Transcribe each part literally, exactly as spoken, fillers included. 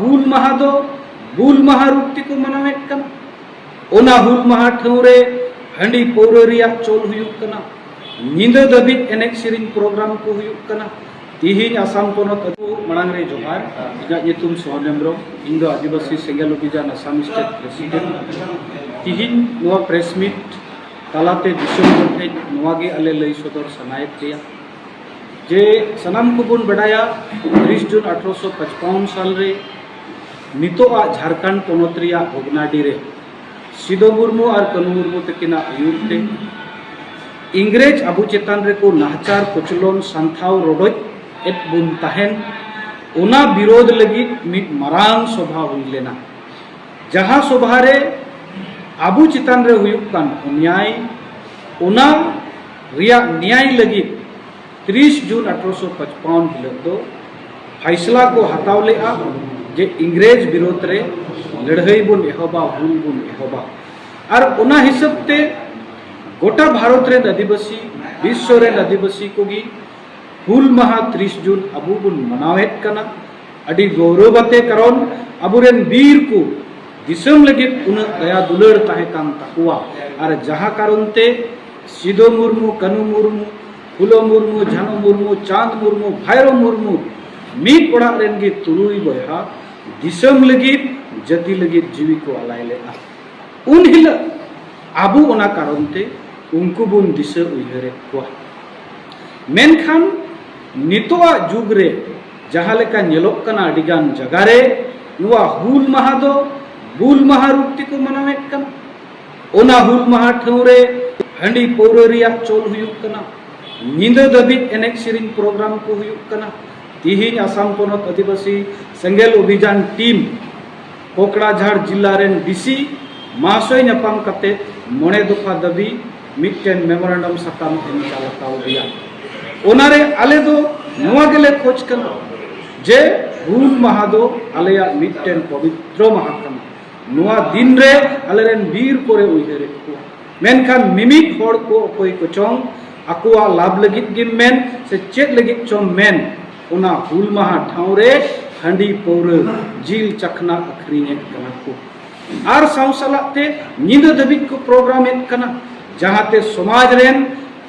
ᱦᱩᱞ ᱢᱟᱦᱟ ᱫᱚ ᱵᱩᱞ ᱢᱟᱦᱟ ᱨᱩᱯ ᱛᱮᱠᱚ ᱢᱟᱱᱟᱣᱮᱫ ᱠᱟᱱᱟ᱾ ᱚᱱᱟ ᱦᱩᱞ ᱢᱟᱦᱟ ᱴᱷᱟᱶ ᱨᱮ ᱦᱟᱺᱰᱤ ᱯᱟᱹᱣᱨᱟᱹ ᱨᱮᱭᱟᱜ ᱪᱚᱞ ᱦᱩᱭᱩᱜ ᱠᱟᱱᱟ, ᱧᱤᱫᱟᱹ ᱫᱷᱟᱹᱵᱤᱡ ᱮᱱᱮᱡ ᱥᱮᱨᱮᱧ ᱯᱨᱳᱜᱨᱟᱢ ᱠᱚ ᱦᱩᱭᱩᱜ ᱠᱟᱱᱟ᱾ ᱛᱤᱦᱤᱧ ᱟᱥᱟᱢ ᱯᱚᱱᱚᱛ ᱟᱹᱛᱩ ᱢᱟᱲᱟᱝ ᱨᱮ ᱡᱚᱦᱟᱨ᱾ ᱤᱧᱟᱹᱜ ᱧᱩᱛᱩᱢ ᱥᱚᱦᱚᱱ ᱦᱮᱢᱵᱨᱚᱢ᱾ ᱤᱧ ᱫᱚ ᱟᱹᱫᱤᱵᱟᱹᱥᱤ ᱥᱮᱸᱜᱮᱞ ᱚᱵᱷᱤᱡᱟᱱ ᱟᱥᱟᱢ ᱥᱴᱮᱴ ᱯᱨᱮᱥᱤᱰᱮᱱᱴ᱾ ᱛᱤᱦᱤᱧ ᱱᱚᱣᱟ ᱯᱨᱮᱥ ᱢᱤᱴ ᱛᱟᱞᱟᱛᱮ ᱫᱤᱥᱚᱢ ᱦᱚᱲ ᱴᱷᱮᱱ ᱱᱚᱣᱟ ᱜᱮ ᱟᱞᱮ ᱞᱟᱹᱭ ᱥᱚᱫᱚᱨ ᱥᱟᱱᱟᱭᱮᱫ ᱞᱮᱭᱟ ᱡᱮ ᱥᱟᱱᱟᱢ ᱠᱚᱵᱚᱱ ᱵᱟᱰᱟᱭᱟ, ᱛᱤᱨᱤᱥ ᱡᱩᱱ ᱟᱴᱷᱨᱚᱥᱚ ᱯᱟᱸᱪᱯᱟᱣᱟᱱ ᱥᱟᱞ ᱨᱮ ᱱᱤᱛᱚᱜᱟᱜ ᱡᱷᱟᱲᱠᱷᱚᱸᱰ ᱯᱚᱱᱚᱛ ᱨᱮᱭᱟᱜ ᱵᱷᱚᱜᱽᱱᱟᱰᱤ ᱨᱮ ᱥᱤᱫᱚ ᱢᱩᱨᱢᱩ ᱟᱨ ᱠᱟᱹᱱᱦᱩ ᱢᱩᱨᱢᱩ ᱛᱟᱹᱠᱤᱱᱟᱜ ᱟᱹᱭᱩᱨ ᱛᱮ ᱤᱝᱨᱮᱡᱽ ᱟᱵᱚ ᱪᱮᱛᱟᱱ ᱨᱮᱠᱚ ᱱᱟᱦᱟᱪᱟᱨ ᱠᱚᱪᱞᱚᱱ ᱥᱟᱱᱛᱷᱟᱣ ᱨᱚᱰᱚᱡ ᱮᱫ ᱵᱚᱱ ᱛᱟᱦᱮᱱ, ᱚᱱᱟ ᱵᱤᱨᱳᱫᱷ ᱞᱟᱹᱜᱤᱫ ᱢᱤᱫ ᱢᱟᱨᱟᱝ ᱥᱚᱵᱷᱟ ᱦᱩᱭ ᱞᱮᱱᱟ᱾ ᱡᱟᱦᱟᱸ ᱥᱚᱵᱷᱟ ᱨᱮ ᱟᱵᱚ ᱪᱮᱛᱟᱱ ᱨᱮ ᱦᱩᱭᱩᱜ ᱠᱟᱱ ᱚᱱᱭᱟᱭ, ᱚᱱᱟ ᱨᱮᱭᱟᱜ ᱱᱮᱭᱟᱭ ᱞᱟᱹᱜᱤᱫ ᱛᱤᱨᱤᱥ ᱡᱩᱱ ᱟᱴᱷᱨᱚᱥᱚ ᱯᱟᱸᱪᱯᱟᱣᱟᱱ ᱦᱤᱞᱳᱜ ᱫᱚ ᱯᱷᱟᱭᱥᱞᱟ ᱠᱚ ᱦᱟᱛᱟᱣ ᱞᱮᱫᱼᱟ ᱡᱮ ᱤᱝᱨᱮᱡᱽ ᱵᱤᱨᱳᱫᱷ ᱨᱮ ᱞᱟᱹᱲᱦᱟᱹᱭ ᱵᱚᱱ ᱮᱦᱚᱵᱟ, ᱦᱩᱞ ᱵᱚᱱ ᱮᱦᱚᱵᱟ᱾ ᱟᱨ ᱚᱱᱟ ᱦᱤᱥᱟᱹᱵ ᱛᱮ ᱜᱚᱴᱟ ᱵᱷᱟᱨᱚᱛ ᱨᱮᱱ ᱟᱹᱫᱤᱵᱟᱹᱥᱤ, ᱵᱤᱥᱥᱚ ᱨᱮᱱ ᱟᱹᱫᱤᱵᱟᱹᱥᱤ ᱠᱚᱜᱮ ᱦᱩᱞ ᱢᱟᱦᱟ ᱛᱤᱨᱤᱥ ᱡᱩᱱ ᱟᱵᱚ ᱵᱚᱱ ᱢᱟᱱᱟᱣᱮᱫ ᱠᱟᱱᱟ᱾ ᱟᱹᱰᱤ ᱜᱚᱨᱚᱵ ᱟᱛᱮ, ᱠᱟᱨᱚᱱ ᱟᱵᱚᱨᱮᱱ ᱵᱤᱨ ᱠᱚ ᱫᱤᱥᱚᱢ ᱞᱟᱹᱜᱤᱫ ᱩᱱᱟᱹᱜ ᱫᱟᱭᱟ ᱫᱩᱞᱟᱹᱲ ᱛᱟᱦᱮᱸ ᱠᱟᱱ ᱛᱟᱠᱚᱣᱟ᱾ ᱟᱨ ᱡᱟᱦᱟᱸ ᱠᱟᱨᱚᱱ ᱛᱮ ᱥᱤᱫᱚ ᱢᱩᱨᱢᱩ, ᱠᱟᱹᱱᱩ ᱢᱩᱨᱢᱩ, ᱯᱷᱩᱞᱚ ᱢᱩᱨᱢᱩ, ᱡᱷᱟᱱᱚ ᱢᱩᱨᱢᱩ, ᱪᱟᱸᱫᱽ ᱢᱩᱨᱢᱩ, ᱵᱷᱟᱭᱨᱚ ᱢᱩᱨᱢᱩ, ᱢᱤᱫ ᱚᱲᱟᱜ ᱨᱮᱱ ᱜᱮ ᱛᱩᱨᱩᱭ ᱵᱚᱭᱦᱟ ᱫᱤᱥᱚᱢ ᱞᱟᱹᱜᱤᱫ, ᱡᱟᱹᱛᱤ ᱞᱟᱹᱜᱤᱫ ᱡᱤᱣᱤ ᱠᱚ ᱟᱞᱟᱭ ᱞᱮᱫᱼᱟ᱾ ᱩᱱ ᱦᱤᱞᱳᱜ ᱟᱵᱚ ᱚᱱᱟ ᱠᱟᱨᱚᱱ ᱛᱮ ᱩᱱᱠᱩ ᱵᱚᱱ ᱫᱤᱥᱟᱹ ᱩᱭᱦᱟᱹᱨᱮᱫ ᱠᱚᱣᱟ᱾ ᱢᱮᱱᱠᱷᱟᱱ ᱱᱤᱛᱚᱜᱟᱜ ᱡᱩᱜᱽ ᱨᱮ ᱡᱟᱦᱟᱸ ᱞᱮᱠᱟ ᱧᱮᱞᱚᱜ ᱠᱟᱱᱟ, ᱟᱹᱰᱤᱜᱟᱱ ᱡᱟᱭᱜᱟ ᱨᱮ ᱱᱚᱣᱟ ᱦᱩᱞ ᱢᱟᱦᱟ ᱫᱚ ᱵᱩᱞ ᱢᱟᱦᱟ ᱨᱩᱯ ᱛᱮᱠᱚ ᱢᱟᱱᱟᱣᱮᱫ ᱠᱟᱱᱟ᱾ ᱚᱱᱟ ᱦᱩᱞ ᱢᱟᱦᱟ ᱴᱷᱟᱶ ᱨᱮ ᱦᱟᱺᱰᱤ ᱯᱟᱹᱣᱨᱟᱹ ᱨᱮᱭᱟᱜ ᱪᱚᱞ ᱦᱩᱭᱩᱜ ᱠᱟᱱᱟ, ᱧᱤᱫᱟᱹ ᱫᱷᱟᱹᱵᱤᱡ ᱮᱱᱮᱡ ᱥᱮᱨᱮᱧ ᱯᱨᱳᱜᱨᱟᱢ ᱠᱚ ᱦᱩᱭᱩᱜ ᱠᱟᱱᱟ᱾ ᱛᱤᱦᱤᱧ ᱟᱥᱟᱢ ᱯᱚᱱᱚᱛ ᱟᱹᱫᱤᱵᱟᱹᱥᱤ ᱥᱮᱸᱜᱮᱞ ᱚᱵᱷᱤᱡᱟᱱ ᱴᱤᱢ ᱠᱚᱠᱲᱟᱡᱷᱟᱲ ᱡᱤᱞᱟ ᱨᱮᱱ ᱰᱤᱥᱤ ᱢᱟᱦᱟᱥᱚᱭ ᱧᱟᱯᱟᱢ ᱠᱟᱛᱮ ᱢᱚᱬᱮ ᱫᱚᱯᱷᱟ ᱫᱟᱹᱵᱤ ᱢᱤᱫᱴᱮᱱ ᱢᱮᱢᱳᱨᱮᱱᱰᱟᱢ ᱥᱟᱠᱟᱢ ᱮᱢ ᱪᱟᱞ ᱟᱠᱟᱣᱫᱮᱭᱟ᱾ ᱚᱱᱟᱨᱮ ᱟᱞᱮ ᱫᱚ ᱱᱚᱣᱟ ᱜᱮᱞᱮ ᱠᱷᱚᱡᱽ ᱠᱟᱱᱟ ᱡᱮ ᱦᱩᱞ ᱢᱟᱦᱟ ᱫᱚ ᱟᱞᱮᱭᱟᱜ ᱢᱤᱫᱴᱮᱱ ᱯᱚᱵᱤᱛᱨᱚ ᱢᱟᱦᱟ ᱠᱟᱱᱟ᱾ ᱱᱚᱣᱟ ᱫᱤᱱ ᱨᱮ ᱟᱞᱮᱨᱮᱱ ᱵᱤᱨ ᱠᱚᱨᱮ ᱩᱭᱦᱟᱹᱨᱮᱫ ᱠᱚᱣᱟ, ᱢᱮᱱᱠᱷᱟᱱ ᱢᱤᱢᱤᱫ ᱦᱚᱲ ᱠᱚ ᱚᱠᱚᱭ ᱠᱚᱪᱚᱝ ᱟᱠᱚᱣᱟᱜ ᱞᱟᱵᱷ ᱞᱟᱹᱜᱤᱫ ᱜᱮᱢ ᱢᱮᱱ ᱥᱮ ᱪᱮᱫ ᱞᱟᱹᱜᱤᱫ ᱪᱚᱢ ᱢᱮᱱ, ᱚᱱᱟ ᱦᱩᱞ ᱢᱟᱦᱟ ᱴᱷᱟᱶ ᱨᱮ ᱦᱟᱺᱰᱤ ᱯᱟᱹᱣᱨᱟᱹ, ᱡᱤᱞ ᱪᱟᱠᱷᱱᱟ ᱟᱹᱠᱷᱨᱤᱧᱮᱫ ᱠᱟᱱᱟ ᱠᱚ᱾ ᱟᱨ ᱥᱟᱶ ᱥᱟᱞᱟᱜ ᱛᱮ ᱧᱤᱫᱟᱹ ᱫᱷᱟᱹᱵᱤᱡ ᱠᱚ ᱯᱨᱳᱜᱨᱟᱢᱮᱫ ᱠᱟᱱᱟ, ᱡᱟᱦᱟᱸᱛᱮ ᱥᱚᱢᱟᱡᱽ ᱨᱮᱱ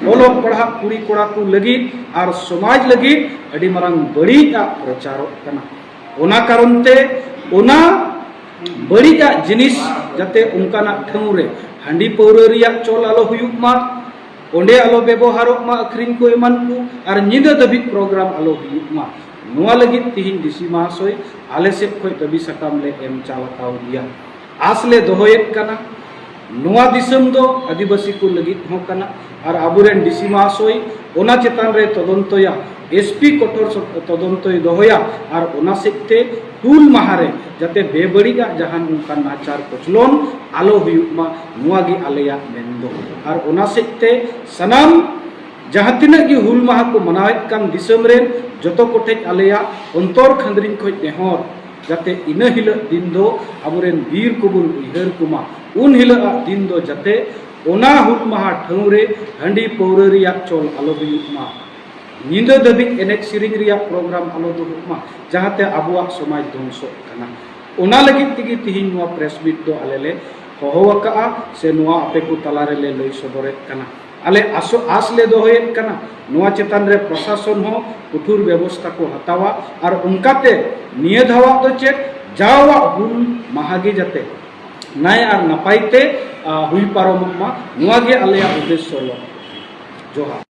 ᱚᱞᱚᱜ ᱯᱟᱲᱦᱟᱜ ᱠᱩᱲᱤ ᱠᱚᱲᱟ ᱠᱚ ᱞᱟᱹᱜᱤᱫ ᱟᱨ ᱥᱚᱢᱟᱡᱽ ᱞᱟᱹᱜᱤᱫ ᱟᱹᱰᱤ ᱢᱟᱨᱟᱝ ᱵᱟᱹᱲᱤᱡ ᱟᱜ ᱯᱨᱚᱪᱟᱨᱚᱜ ᱠᱟᱱᱟ᱾ ᱚᱱᱟ ᱠᱟᱨᱚᱱ ᱛᱮ ᱚᱱᱟ ᱵᱟᱹᱲᱤᱡ ᱟᱜ ᱡᱤᱱᱤᱥ ᱡᱟᱛᱮ ᱚᱱᱠᱟᱱᱟᱜ ᱴᱷᱟᱶ ᱨᱮ ᱦᱟᱺᱰᱤ ᱯᱟᱹᱣᱨᱟᱹ ᱨᱮᱭᱟᱜ ᱪᱚᱞ ᱟᱞᱚ ᱦᱩᱭᱩᱜ ᱢᱟ, ᱚᱸᱰᱮ ᱟᱞᱚ ᱵᱮᱵᱚᱦᱟᱨᱚᱜ ᱢᱟ ᱟᱹᱠᱷᱨᱤᱧ ᱠᱚ ᱮᱢᱟᱱ ᱠᱚ, ᱟᱨ ᱧᱤᱫᱟᱹ ᱫᱷᱟᱹᱵᱤᱡ ᱯᱨᱳᱜᱨᱟᱢ ᱟᱞᱚ ᱦᱩᱭᱩᱜ ᱢᱟ, ᱱᱚᱣᱟ ᱞᱟᱹᱜᱤᱫ ᱛᱤᱦᱤᱧ ᱰᱤ ᱥᱤ ᱢᱟᱦᱟᱥᱚᱭ ᱟᱞᱮ ᱥᱮᱫ ᱠᱷᱚᱱ ᱫᱟᱹᱵᱤ ᱥᱟᱠᱟᱢ ᱞᱮ ᱮᱢ ᱪᱟᱞ ᱟᱠᱟᱣᱫᱮᱭᱟ᱾ ᱟᱥ ᱞᱮ ᱫᱚᱦᱚᱭᱮᱫ ᱠᱟᱱᱟ, ᱱᱚᱣᱟ ᱫᱤᱥᱚᱢ ᱫᱚ ᱟᱹᱫᱤᱵᱟᱹᱥᱤ ᱠᱚ ᱞᱟᱹᱜᱤᱫ ᱦᱚᱸ ᱠᱟᱱᱟ, ᱟᱨ ᱟᱵᱚᱨᱮᱱ ᱰᱤ ᱥᱤ ᱢᱟᱦᱟᱥᱚᱭ ᱚᱱᱟ ᱪᱮᱛᱟᱱ ᱨᱮ ᱛᱚᱫᱚᱱᱛᱚᱭᱟ, ᱮᱥ ᱯᱤ ᱠᱚᱴᱷᱳᱨ ᱥᱚ-, ᱛᱚᱫᱚᱱᱛᱚᱭ ᱫᱚᱦᱚᱭᱟ, ᱟᱨ ᱚᱱᱟ ᱥᱮᱫ ᱛᱮ ᱦᱩᱞ ᱢᱟᱦᱟ ᱨᱮ ᱡᱟᱛᱮ ᱵᱮᱵᱟᱹᱲᱤᱡᱟᱜ ᱡᱟᱦᱟᱱ ᱚᱱᱠᱟᱱ ᱱᱟᱦᱟᱪᱟᱨ ᱠᱚᱪᱞᱚᱱ ᱟᱞᱚ ᱦᱩᱭᱩᱜ ᱢᱟ, ᱱᱚᱣᱟ ᱜᱮ ᱟᱞᱮᱭᱟᱜ ᱢᱮᱱ ᱫᱚ᱾ ᱟᱨ ᱚᱱᱟ ᱥᱮᱫ ᱛᱮ ᱥᱟᱱᱟᱢ ᱡᱟᱦᱟᱸ ᱛᱤᱱᱟᱹᱜ ᱜᱮ ᱦᱩᱞ ᱢᱟᱦᱟ ᱠᱚ ᱢᱟᱱᱟᱣᱮᱫ ᱠᱟᱱ ᱫᱤᱥᱚᱢ ᱨᱮᱱ ᱡᱚᱛᱚ ᱠᱚᱴᱷᱮᱡ ᱟᱞᱮᱭᱟᱜ ᱚᱱᱛᱚᱨ ᱠᱷᱟᱸᱫᱽᱨᱤᱧ ᱠᱷᱚᱱ ᱱᱮᱦᱚᱨ, ᱡᱟᱛᱮ ᱤᱱᱟᱹ ᱦᱤᱞᱳᱜ ᱫᱤᱱ ᱫᱚ ᱟᱵᱚᱨᱮᱱ ᱵᱤᱨ ᱠᱚᱵᱚᱱ ᱩᱭᱦᱟᱹᱨ ᱠᱚᱢᱟ, ᱩᱱ ᱦᱤᱞᱳᱜ ᱟᱜ ᱫᱤᱱ ᱫᱚ ᱡᱟᱛᱮ ᱚᱱᱟ ᱦᱩᱞ ᱢᱟᱦᱟ ᱴᱷᱟᱶ ᱨᱮ ᱦᱟᱺᱰᱤ ᱯᱟᱹᱣᱨᱟᱹ ᱨᱮᱭᱟᱜ ᱪᱚᱞ ᱟᱞᱚ ᱦᱩᱭᱩᱜ ᱢᱟ, ᱧᱤᱫᱟᱹ ᱫᱷᱟᱹᱵᱤᱡ ᱮᱱᱮᱡ ᱥᱮᱨᱮᱧ ᱨᱮᱭᱟᱜ ᱯᱨᱳᱜᱨᱟᱢ ᱟᱞᱚ ᱫᱩᱦᱩᱜ ᱢᱟ, ᱡᱟᱦᱟᱸᱛᱮ ᱟᱵᱚᱣᱟᱜ ᱥᱚᱢᱟᱡᱽ ᱫᱷᱚᱝᱥᱚᱜ ᱠᱟᱱᱟ᱾ ᱚᱱᱟ ᱞᱟᱹᱜᱤᱫ ᱛᱮᱜᱮ ᱛᱤᱦᱤᱧ ᱱᱚᱣᱟ ᱯᱨᱮᱥ ᱢᱤᱴ ᱫᱚ ᱟᱞᱮ ᱞᱮ ᱦᱚᱦᱚ ᱟᱠᱟᱫᱼᱟ, ᱥᱮ ᱱᱚᱣᱟ ᱟᱯᱮ ᱠᱚ ᱛᱟᱞᱟ ᱨᱮᱞᱮ ᱞᱟᱹᱭ ᱥᱚᱫᱚᱨᱮᱫ ᱠᱟᱱᱟ᱾ ᱟᱞᱮ ᱟᱥᱚ-, ᱟᱥ ᱞᱮ ᱫᱚᱦᱚᱭᱮᱫ ᱠᱟᱱᱟ, ᱱᱚᱣᱟ ᱪᱮᱛᱟᱱ ᱨᱮ ᱯᱨᱚᱥᱟᱥᱚᱱ ᱦᱚᱸ ᱠᱚᱴᱷᱳᱨ ᱵᱮᱵᱚᱥᱛᱷᱟ ᱠᱚ ᱦᱟᱛᱟᱣᱟ, ᱟᱨ ᱚᱱᱠᱟᱛᱮ ᱱᱤᱭᱟᱹ ᱫᱷᱟᱣᱟᱜ ᱫᱚ ᱪᱮᱫ, ᱡᱟᱣᱟᱜ ᱦᱩᱞ ᱢᱟᱦᱟ ᱜᱮ ᱡᱟᱛᱮ ᱱᱟᱭ ᱟᱨ ᱱᱟᱯᱟᱭ ᱛᱮ, ᱟ, ᱦᱩᱭ ᱯᱟᱨᱚᱢᱚᱜ ᱢᱟ, ᱱᱚᱣᱟ ᱜᱮ ᱟᱞᱮᱭᱟᱜ ᱩᱫᱽᱫᱮᱥᱥᱚ ᱫᱚ᱾ ᱡᱚᱦᱟᱨ᱾